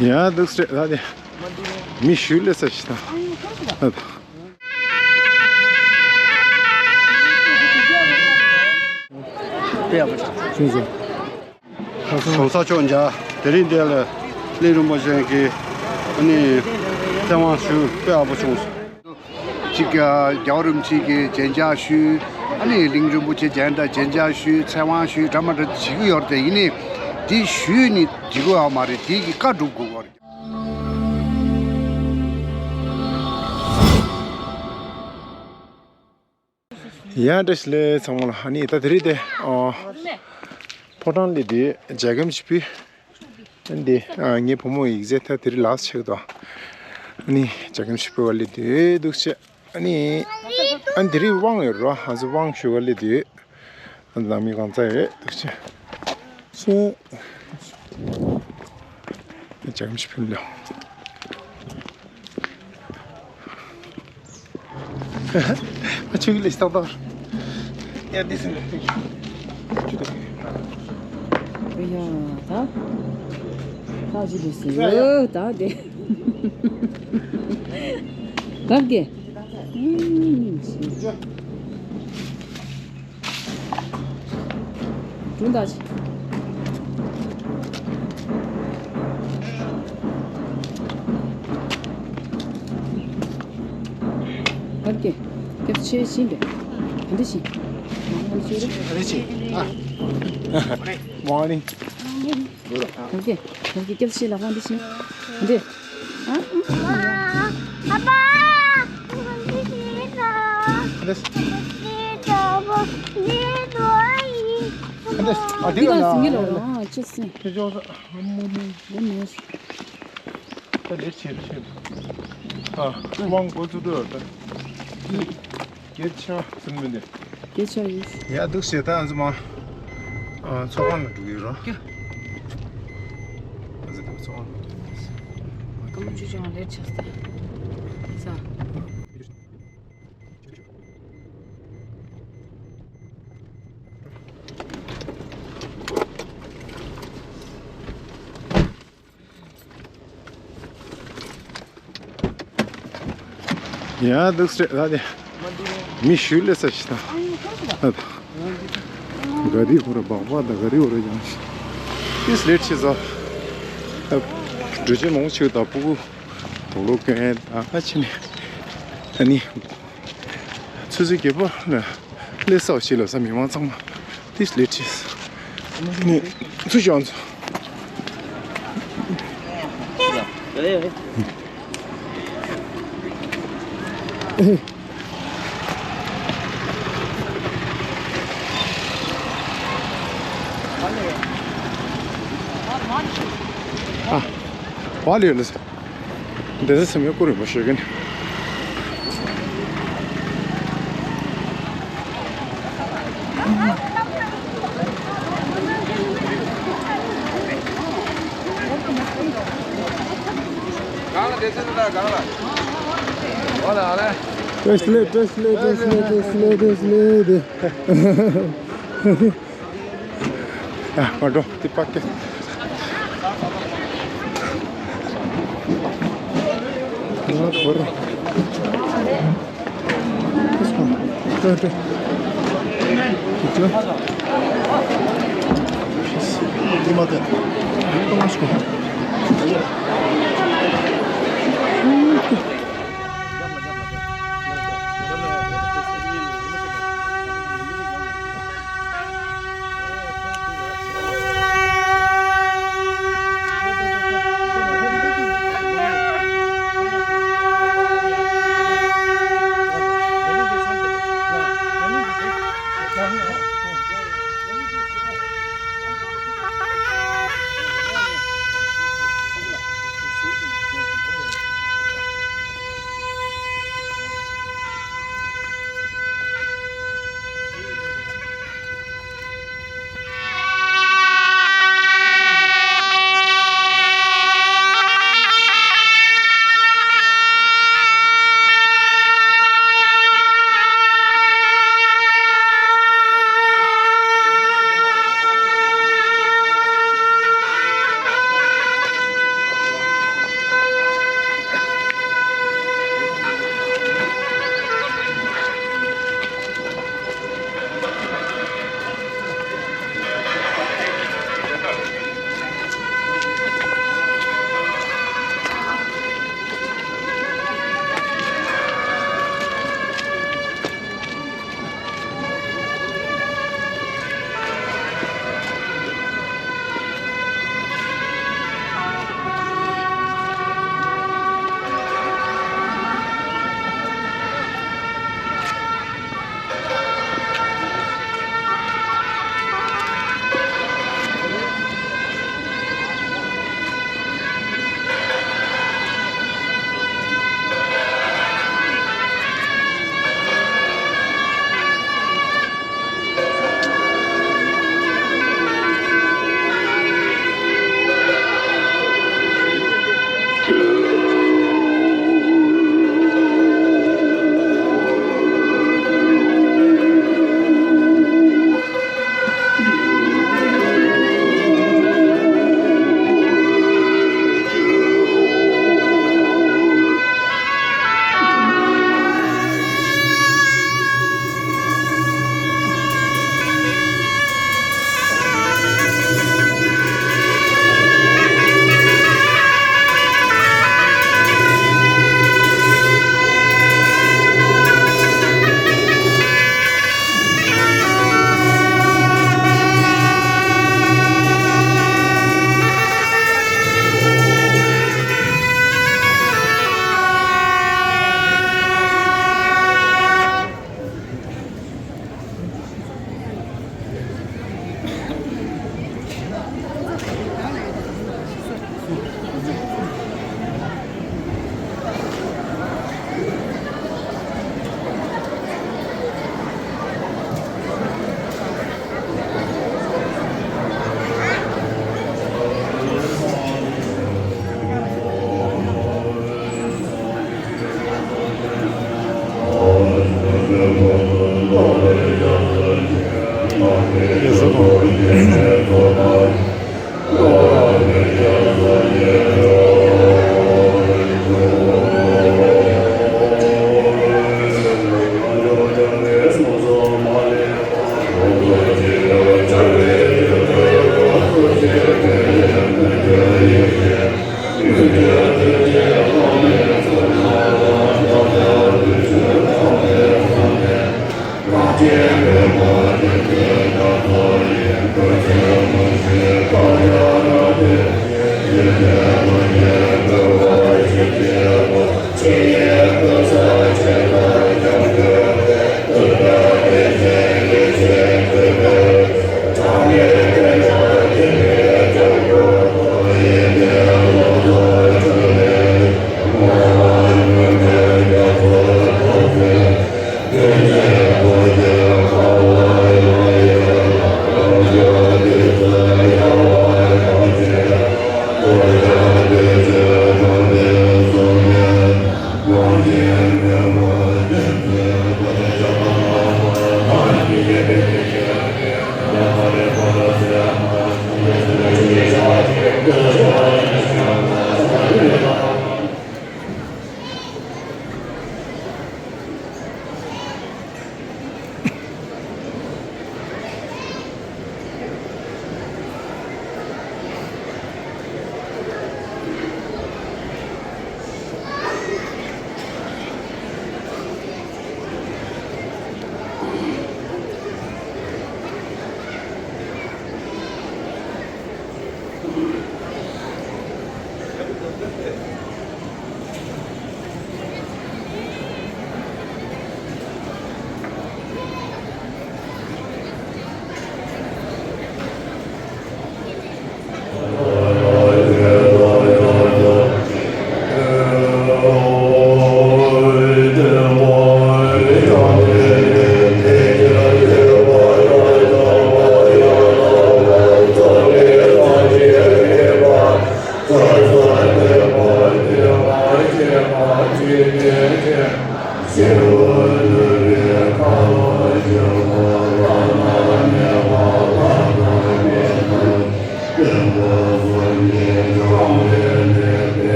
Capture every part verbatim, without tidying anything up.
ཡ་འདུག་སེ་རེད་ད་དེ། མི་ཞུ་ལས་ས་ཞིག་དང་། དཔེ་ཡག་པོ་བྱུང་སོང་། གོང་ས་མཆོག་མཇལ། དེ་རིང་འདི་ལ་གླིང་རིན་པོ་ཆེ་གི་ཨ་ནི་ཚེ་དབང་ཞུས། དཔེ་ཡག་པོ་བྱུང་སོང་། གཅིག་རྒྱལ་བ་རིན་པོ་ཆེ་གི་མཇལ་ཞུས། ཨ་ནི་གླིང་རིན་པོ་ཆེ་མཇལ་དང་མཇལ་ཞུས། ཚེ་དབང་ཞུས། འདྲ་མ་འདྲ་བྱེད་ཀྱི་ཡོད་རེད་དེ། ཡིན་ནའི་དེ་ཞུས་ནི་འགྲིག་གི་ཡོད་མ་རེད། དེ་གི་བཀའ་སྒྲུབ་དགོས་པ་རེད། ཡ་བཀྲ་ཤིས་བདེ་ལེགས་ཚང་མ་ལ། ཨ་ནི་ད་དེ་རིང་དེ་ཨ་ཕོ་བྲང་སླེབས་དུས་མཇལ་ཁམས་ཤིག་ཕུལ། ཨ་ནི་དེ་ཨ་ངའི་བུ་མོ་ཡིག་ཚད་ད་དེ་རིང་ལགས་ཆེ་གི་འདུག་ཨ་ནི་མཇལ་ཁམས་ཤིག་ཕུལ་བ་སླེབས་དུས་འདུག་བྱས། ཨ་ནི་ཨ་ནི་དེ་རིང་དབང་ཡོད་རོ། ང་ཚོ་དབང་ཞུ་བ་སླེབས་དུས། ནང་མི་གང་ཚ་ཡོད་འདུག་ཅེས་སོང་། ཅག་མི་ཕིམ་ལོ། ཨ་ཆུ་ལས་སྟག་སྟག་ཡ་དེ་སེམས། ཡ་ད་ད་ཅི་དེ་སེ་ཡ་ད་དེ་གར་གེ། ཨུམ། དྲུང་ད་ཆེ། ཨོ་ཀེ། སྐྱབས་ཆེ་ཕྱིན་པས། ཨ་འདི་ཕྱིན། ཨ་འདི་ཕྱིན། ཨ། Morning. ཨོ་ཀེ། ཨོ་ཀེ། སྐྱབས་ཆེ་ལ་ཧོན་འདི་ཕྱིན། ཨ་འདི། ཨ། ཨ་ཕ། འདི་ཕྱིན་ད། འདི། ཨ་འདི་ལ་ཟིན་གི་ལོ་ལོ། ཨ་ཅི་སྲིད། ཁྱེད་ཅག་ས་ཨ་མོ་ནི། འདི་ནས། ད་ལེགས་བྱེད་བྱེད། ཨ། དབང་གོ་ཚུལ་འགྲོ་ད། སྐད་ཆ་ཟིན་མི་འདི། སྐད་ཆ་ཡིན། ཡ་འདུག་ཞེ་ད་ཨ་ཙི་མ། ཨ་ཚོགས་ཁང་ལ་འགྲོ་གི་ཡོད་ར། ཨ་ཙི་ད་ཚོགས་ཁང་ལ་འགྲོ་གི་ཡོད། ཀ་མོ་ཆུ་ཆུང་ལེར་ཆགས་ས། ས། ཡ་འདུག་སེ་རེད་ད་དེ། མི་ཞུ་ལས་ས་ཞིག་དང་། ག་རི་ཧོ་ར་སྦག་སྦག་དང་ག་རི་ཧོ་ར་ཡང་ཞིག་ཏིས་ལེད་ཆེ་ས། འགྲུལ་བཞུད་མང་ཆེ་དང་ཕྲུ་གུ་དུག་ལོག་གོན་ད་ཕ་ཕྱི་ནས་ཨ་ནི། ཚོད་ཚོད་རྒྱལ་པོ་ལ་སླེབས་ས་ཞིག་ལ་ས། མི་མང་ཚང་མ་ཏིས་ལེད་ཆེ་ས། ནི་ཚུར་བཞག་ཚུར། ཨ། བ་ལི་ཡོད་ལ། འདི་ཚོ་སེམས་ཡོད་ཀུ་རེ་མ་ཤོད་ཀྱིན། གང་ལ་དེ་ཚོ་ད་གང་ལ། ཨོ་ལ་ཨ་ལ། བཀྲ་ཤིས་བདེ་ལེགས། བཀྲ་ཤིས་བདེ་ལེགས། བཀྲ་ཤིས་བདེ་ལེགས། བཀྲ་ཤིས་བདེ་ལེགས། བཀྲ་ཤིས་བདེ་ལེགས། ཨ་མ་འགྲོ་དེ་པ་ཀེ། ཨ་བོར། ཏོ་ཏོ། ཏོ་ཏོ། ཏོ་མ་ཏོ། ཏོ་མ་སྐོ།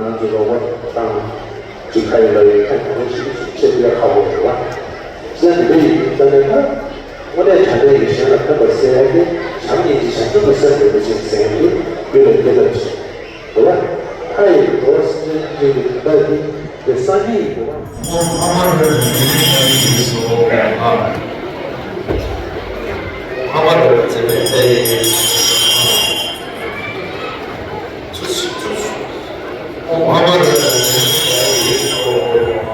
ང་ཚོ་རོགས་པ་དང་། ཅིག་ཁ་ཡོད་ལ་ཡོད་ཁ་ཡོད་ཞིག་བཤད་རྒྱུ་ལ་ཁག་པོ་རེད་བ། བཤད་དེ་འདྲ་ཡིན་དུས་ཙང་ནས་ད། དངོས་གནས་དྲང་གནས་ཀྱི་གཞན་ལ་ཕན་པར་གསལ་ཡ་དེ་བྱམས་སྙིང་རྗེ་བྱང་ཆུབ་ཏུ་གསལ་དགོས་པ་ཅིག་གསལ་ཡ་དེ་རྒྱུད་ལ་སྐྱེ་ཐབས་ཤིག་རེད་བ། ཁ་ཡི་འགྲོ་བ་སེམས་ཅན་ཀུན་གྱི་དོན་དག་དེ། དེ་སངས་རྒྱས་ཡིན་དགོས་པ། ཨོཾ་ཨ་མ་ར་ཧ་ར་ཛྙཱ་ན་ཛྙཱ་ན་སྭཱ་ཧཱ། ཨོཾ་ཨ་མ་ར་ཧ་ར་ཛྙཱ་ན་ཛྙཱ་ན་སྭཱ་ཧཱ། ཨོཾ་ཨ་མ་ར་ཧ་ར་ཛྙཱ་ན་ཛྙཱ་ན་སྭཱ་ཧཱ། ཨོཾ་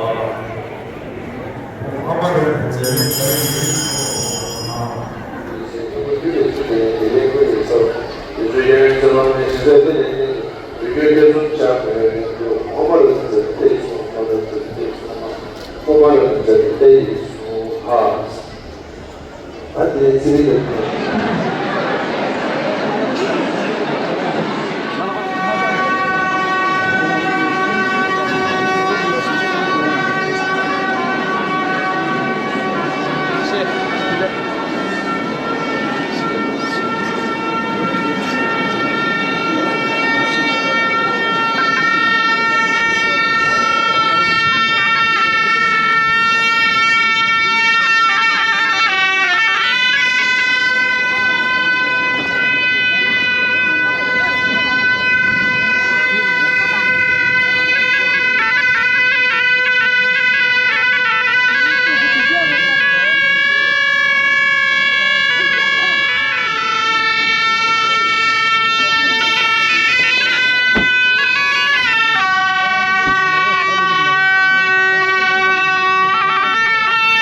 ཨ་མ་ར་ཧ་ར་ཛྙཱ་ན་ཛྙཱ་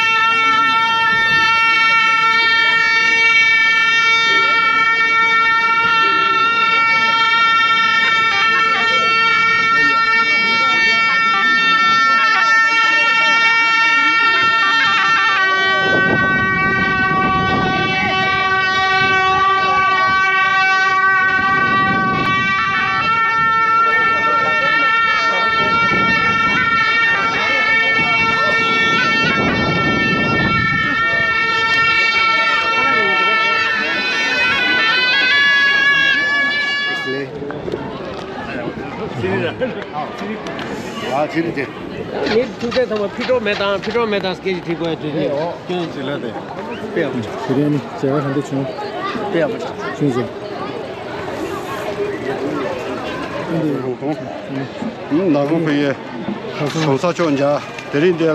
ན་སྭཱ་ཧཱ། ཨ་ཚེ་རིང་དེ། ངས་ཐུགས་བསམ་ཚང་མ་ཕི་ཏྲོ་མེ་དང་ཕི་ཏྲོ་མེ་དང་སྐད་ཆ་དྲིས་དགོས་ཡ་དུས་ཚོད་སྐྱོན་ཅིག་ལ་དེ། དཔེ་ཡག་པོ་བྱུང་། དེ་རིང་ནི་མཇལ་ཁ་ག་འདྲ་བྱུང་། དཔེ་ཡག་པོ་བྱུང་། བྱུང་སོང་། ནག་པོ་ཕ་ཡེ། གོང་ས་མཆོག་མཇལ། དེ་རིང་འདི་ལ་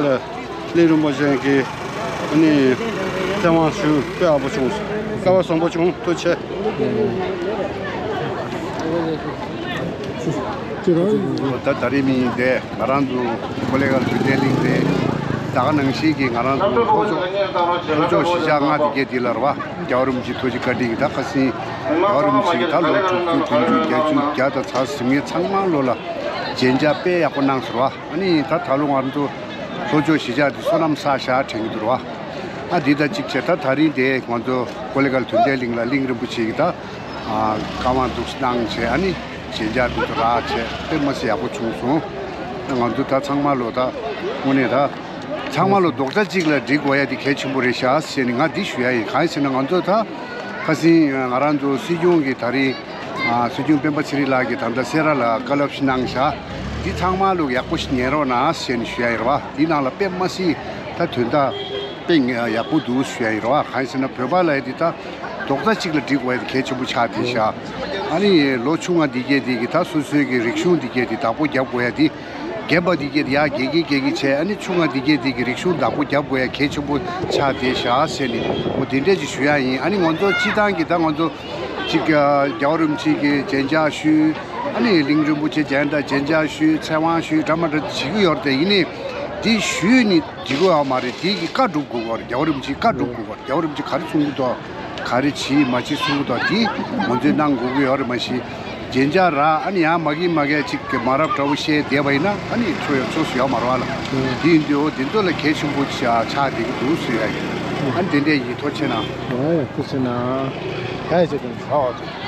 གླིང་རིན་པོ་ཆེ་གི་ཨ་ནི་ཚེ་དབང་ཞུ་དཔེ་ཡག་པོ་བྱུང་། སྐལ་བ་བཟང་པོ་བྱུང་། ཐུགས་རྗེ་ཆེ། ད་ད་རེས་མི་ཡིན་ཏེ་ང་རང་ཚོ་ཀོ་ལེ་གལ་བདུན་ལྡན་གླིང་རེད། ད་ག་ནང་བཞིན་གྱི་ང་རང་ཚོ་ལྷོ་ཕྱོགས་ལྷོ་ཕྱོགས་གཞིས་ཆགས་ལྔ་དེ་གའི་དེ་ལ་རེད་བ། རྒྱལ་བ་རིན་པོ་ཆེ་ཐུགས་རྗེ་བཀའ་དྲིན་གྱིས་ད་ཁ་སང་རྒྱལ་བ་རིན་པོ་ཆེ་གིས་ད་ལོ་དྲུག་ཅུ་བདུན་ཅུ་བརྒྱད་ཅུ་བརྒྱ་དང་ཚར་ཟིན་མཁན་ཚང་མ་ལོ་ལ་མཇལ་མཇལ་དཔེ་ཡག་པོ་གནང་ཟེར་བ། ཨ་ནི་ད་ད་ལོ་ང་ཚོ་ལྷོ་ཕྱོགས་གཞིས་ཆགས་དེ་བསོད་ནམས་བསགས་ཤག་དྲན་གྱི་འདུག་ར། ཨ་འདི་ད་གཅིག་བྱས། ད་ད་རིང་དེ་ང་ཚོ་ཀོ་ལེ་གལ་བདུན་ལྡན་གླིང་ལ་གླིང་རིན་པོ་ཆེ་གིས་ད་བཀའ་དབང་འདུག་གནང་བྱས། ཨ་ནི་མཇལ་མཇལ་འདུག་ཏུ་ར་བྱས་དཔེ་མ་སྲིད་ཡག་པོ་བྱུང་སོང་། ང་ཚོ་ད་ཚང་མ་ལོ་ད་དངོས་གནས་ད་ཚང་མ་ལོ་རྡོག་རྩ་གཅིག་ལ་སྒྲིལ་དགོས་ཡ་དེ་གལ་ཆེན་པོ་རེད་ཤག་ཟེར་ནས་ང་འདི་ཞུ་ཡ་ཡིན། གང་ཡིན་ཟེར་ན་ང་ཚོ་ད་ཁ་སང་ང་རང་ཚོ་སྲིད་སྐྱོང་གིས་ད་རེས། ཨ་སྲིད་སྐྱོང་སྤེན་པ་ཚེ་རིང་ལགས་ཀྱིས་ད་ལྟ་སེ་ར་ལ་བཀའ་སློབ་ཞིག་གནང་བཞག་འདི་ཚང་མ་ལོ་ཡག་པོ་ཞིག་ཉན་རོགས་གནང་ཟེར་ནས་ཞུ་ཡ་ཡིན་ར་བ། འདི་ནང་ལ་དཔེ་མ་སྲིད་ད་དོན་དག་དཔེ་ཡག་པོ་འདུག་ཞུ་ཡ་ཡིན་ར་བ། གང་ཡིན་ཟེར་ན་བོད་པ་ལ་ཡ་འདི་ད་རྡོག་རྩ་གཅིག་ལ་སྒྲིལ་དགོས་ཡ་དེ་གལ་ཆེན་པོ་ཆགས་བསྡད་ཤག་ཨ་ནི་ལོ་ཆུང་བ་འདི་གས་འདི་གིས་ད་སོ་སོའི་གི་རིག་གཞུང་འདི་གས་འདི་བདག་པོ་རྒྱབ་དགོས་ཡ་འདི། རྒན་པ་འདི་གས་འདི་ཡར་རྒས་ཀྱི་རྒས་ཀྱི་བྱས། ཨ་ནི་ཆུང་བ་འདི་གས་འདི་གི་རིག་གཞུང་བདག་པོ་རྒྱབ་དགོས་ཡ་གལ་ཆེན་པོ་ཆགས་བསྡད་ཤག་ཟེར་ནས་འོ་དེ་འདྲས་ཅིག་ཞུ་ཡ་ཡིན། ཨ་ནི་ང་ཚོ་སྤྱི་བཏང་གི་ད་ང་ཚོ་གཅིག་རྒྱལ་བ་རིན་པོ་ཆེ་གི་མཇལ་མཇལ་ཞུས། ཨ་ནི་གླིང་རིན་པོ་ཆེ་མཇལ་འདྲ་མཇལ་མཇལ་ཞུས། ཚེ་དབང་ཞུས། འདྲ་མ་འདྲ་བྱེད་ཀྱི་ཡོད་རེད་དེ། ཡིན་ནའི་འདི་ཞུས་ནི་འགྲིག་གི་ཡོད་མ་རེད། དེ་གི་བཀའ་སྒྲུབ་དགོས་ཀྱི་ཡོད་རེད། རྒྱལ་བ་རིན་པོ་ཆེའི་བཀའ་སྒྲུབ་དགོས་ཀྱི་ཡོད་རེད། རྒྱལ་བ་རིན་པོ་ཆེ་ག་རེ་གསུང་གི་འདུག་ག་རེ་བྱེད་མ་བྱེད་གསུང་གི་འདུག་འདི་ང་ཚོས་གནང་དགོས་ཀྱི་ཡོད་རེད། མ་གཞི་མཇལ་མཇལ་ར། ཨ་ནི་ཡང་མ་གི་མ་གི་ཅིག་གི་མ་རབས་འདྲ་བོ་བཤད་བསྡད་པ་ཡིན་ན་ཨ་ནི་ཆོ་ཡ་ཆོ་སུ་ཡོད་མ་རེད་བ་ལ། དེ་ཡིན་དུས་འོ་དེ་ཚོ་ལ་གལ་ཆེན་པོ་ཆགས་བསྡད་ཀྱི་འདུག་ཟེར་ཡ་ཡིན། ཨ་ནི་དེ་འདྲས་ཡིན། ཐུགས་རྗེ་ཆེ་གནང་། ཨ་ཡ་ཐུགས་རྗེ་ཆེ་གནང་། ཨ་ཨ་ཐུགས་རྗེ་ཆེ།